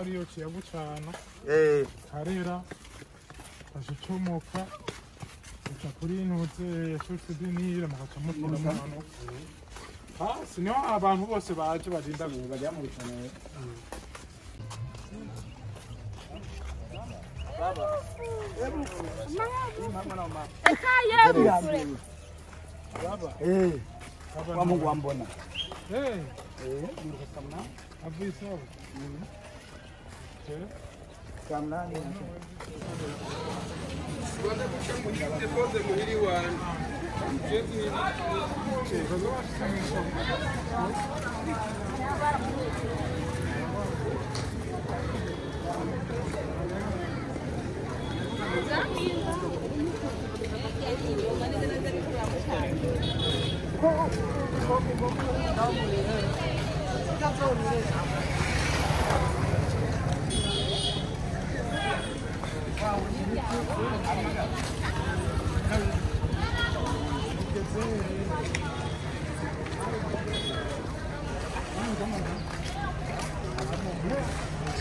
ariyo ciyagucana karera kashicomoka uca kuri ntuze source du Nil mugaca mukura hano hasi niho abantu bose baje barinda bajya mu bitano. Baba. Wa Mungu wambona.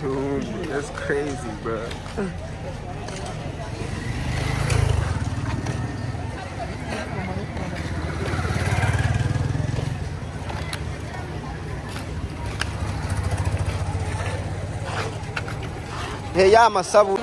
Dude, that's crazy, bro. Hey, ya masabu.